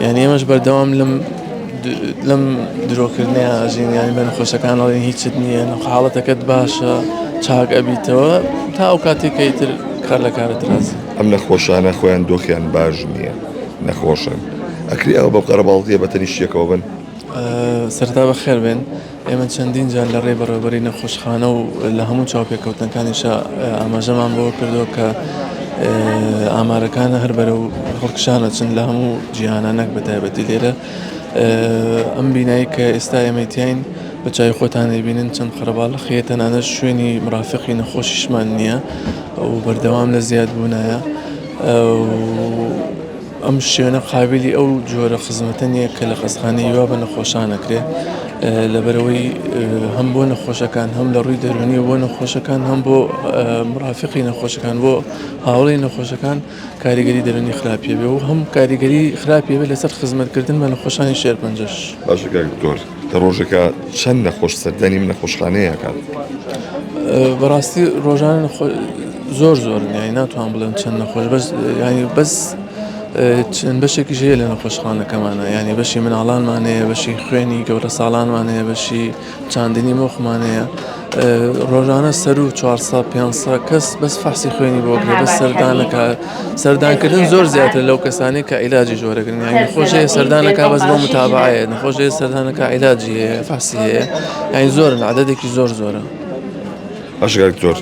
یعنی ئێمەش بەردەوام لەم لەم درۆکردنەیە ئەژین یانی بە نەخۆشەکان ئەڵێن هیچت نییە حاڵەتەکەت باشە چاک ئەبیتەوە تا ئەو کاتێک کە ئیتر کار لە کارت ڕازی. ئەم نەخۆشانە خۆیان دۆخیان باش نییە نەخۆشن ئەکرێ ئەوە بەو قەرەباڵغیە بە تەنیشتیەکەوە بن؟ سەرەتا بەخێر بێن. ئێمە چەندین جار لە ڕێی بەڕێوەبەری نەخۆشخانە و لە هەموو چاوپێکەوتنەکانیشا ئاماژەمان بەوە کردووە کە ئامارەکان هەر بەرەو هەڵکشان ئەچن لە هەموو جیهانە نەک بە تایبەتی لێرە ئەم بینایی کە ئێستا ئێمەی تیاین بە چاوی خۆتان ئەیبینن چەند قەرەباڵخیە تەنانەت شوێنی مرافقی نەخۆشیشمان نییە و بەردەوام لە زیادبوونایە ئەم شوێنە قابیلی ئەو جۆرە خزمەتە نییە کە لە خەستخانەی هیوا بە نەخۆشان ئەکرێ لەبەرئەوەی هەم بۆ نەخۆشەکان هەم لە ڕووی دەروونی بۆ نەخۆشەکان هەم بۆ مرافقی نەخۆشەکان بۆ هاوڵی نەخۆشەکان کاریگەری دەروونی خراپی بێ و هەم کاریگەری خراپی بێ لەسەر خزمەتکردن بە نەخۆشانی شێرپەنجەش. باشە کاک دکتۆر لە ڕۆژێکا چەند نەخۆش سەردانی ئەم نەخۆشخانەیە ئەکات؟ بەڕاستی ڕۆژانە زۆر زۆرن یانی ناتوانم بڵێم چەند نەخۆش بەس یانی بەس چەند بەشێکیش هەیە لە نەخۆشخانەکەمانە یانی بەشی مناڵانمان هەیە بەشی خوێنی گەورە ساڵانمان هەیە بەشی چاندنی مۆخمان هەیە ڕۆژانە سەرو 400 500 کەس بەس فەحسی خوێنی بۆ کرێ بەس سەردانەکە سەردانکردن زۆر زیاتر لەو کەسانی کە عیلاجی جۆرەگرن یانی نەخۆش هەیە سەردانەکە بەس بۆ متابعەیە نەخۆش هەیە سەردانەکە عیلاجی هەیە فەحسی هەیە یانی زۆرن عەدەدێکی زۆر زۆرە. باشە کاک دکتۆر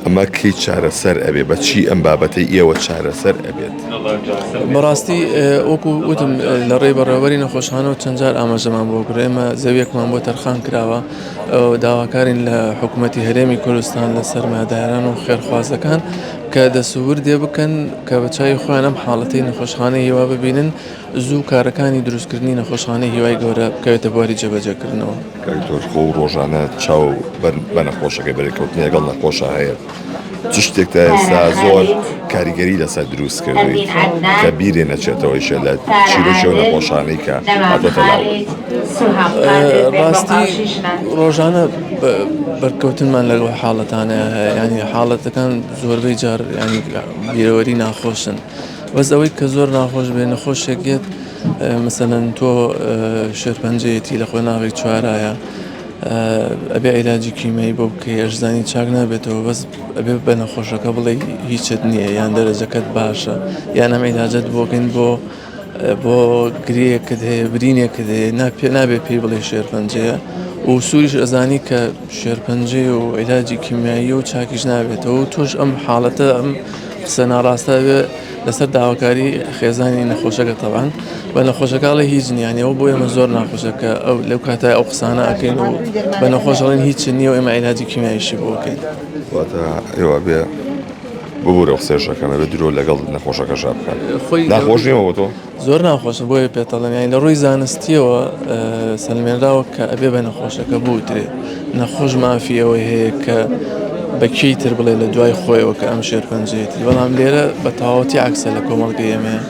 ئەمە کەی چارەسەر ئەبێ بە چی ئەم بابەتەی ئێوە چارەسەر ئەبێت؟ بەڕاستی وەکو وتم لە ڕێی بەڕێوەبەری نەخۆشخانەوە چەند جار ئاماژەمان بۆ کرد ئێمە زەویەکمان بۆ تەرخان کراوە داواکارین لە حکوومەتی هەرێمی کوردستان لە سەرمایەداران و خێرخوازەکان کە دەسووردێ بکەن کە بە چاوی خۆیان ئەم حاڵەتەی نەخۆشخانەی هیوا ببینن زوو کارەکانی دروستکردنی نەخۆشخانەی هیوای گەورە بکەوێتە بواری جێبەجێکردنەوە. کاک دکتۆر خۆ ڕۆژانە چاو بەر بە نەخۆشەکەی بەرێکەوتنی لەگەڵ نەخۆشا هەیە چ شتێک تا ئێستا زۆر کاریگەری لەسەر دروست کردوویت کە بیرێ نەچێتەوە ئیشە لە چیرۆکی ئەو نەخۆشانەی کە هاتۆتە لاوت؟ ڕاستی ڕۆژانە بەرکەوتنمان لەگەڵ حاڵەتانە هەیە یانی حاڵەتەکان زۆربەی جار یانی بیرەوەری ناخۆشن بەس ئەوەی کە زۆر ناخۆش بێ نەخۆشێک یەت مەسەلەن تۆ شێرپەنجەیەتی لە قۆناغی چوارایە ئەبێ عیلاجی کیمیایی بۆ بکەی ئەشزانی چاک نابێتەوە بەس ئەبێ بە نەخۆشەکە بڵێ هیچت نییە یان دەرەجەکەت باشە یان ئەم عیلاجەت بۆکەین بۆ بۆ گرێیەکت هەیە برینێکت هەیە ناپێ نابێ پێی بڵێ شێرپەنجەیە و سووریش ئەزانی کە شێرپەنجەیە و عیلاجی کیمیایی و چاکیش نابێتەوە و تۆش ئەم حاڵەتە ئەم قسە ناڕاستە بێ لەسەر داواکاری خێزانی نەخۆشەکە تەبان بە نەخۆشەکە ئەڵێ هیچ نییە یانی ئەوە بۆ ئێمە زۆر ناخۆشە کە ئەو لەو کاتە ئەو قسانە ئەکەین و بە نەخۆش ئەڵێن هیچ نییە و ئێمە عیلاجی کیمیاییشی بۆ ئەکەین. واتە ئێوە بێ ببورە قسەش ئەکەم ئەبێ درۆ لەگەڵ نەخۆشەکەشا بکات خۆی ناخۆش نییە بۆ تۆ؟ زۆر ناخۆشە بۆیە پێت ئەڵێم یانی لە ڕووی زانستیەوە سەلمێنراوە کە ئەبێ بە نەخۆشەکە بوترێ نەخۆش مافی ئەوەی هەیە کە بە کێی تر بڵێ لە دوای خۆیەوە کە ئەم شێرپەنجەیەتی بەڵام لێرە بە تەواوەتی عەکسە لە کۆمەڵگەی ئێمەیە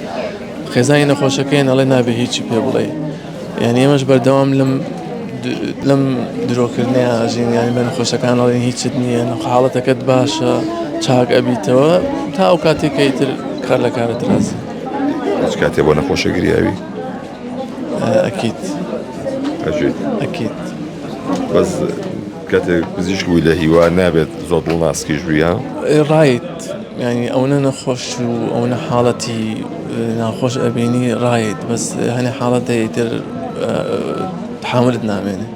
خێزانی نەخۆشەکەیان ئەڵێ نابێ هیچی پێ بڵێ یعنی ئێمەش بەردەوام لەم لەم درۆکردنەیە ئەژین یانی بە نەخۆشەکان ئەڵێن هیچت نییە حاڵەتەکەت باشە چاک ئەبیتەوە تا ئەو کاتێک کە ئیتر کار لە کارت ڕازی. هیچ کاتێ بۆ نەخۆشە گریاوی؟ ئەکید. ئەکید. ئەکید. بەس کاتێک پزیشک بووی لە هیوا نابێت زۆر دڵناسکیش بووی ها؟ ڕایت یانی ئەونە نەخۆش و ئەونە حاڵەتی ناخۆش ئەبینی ڕایت بەس هەنێ حاڵەت هەیە ئیتر تحاملت نامێنێ.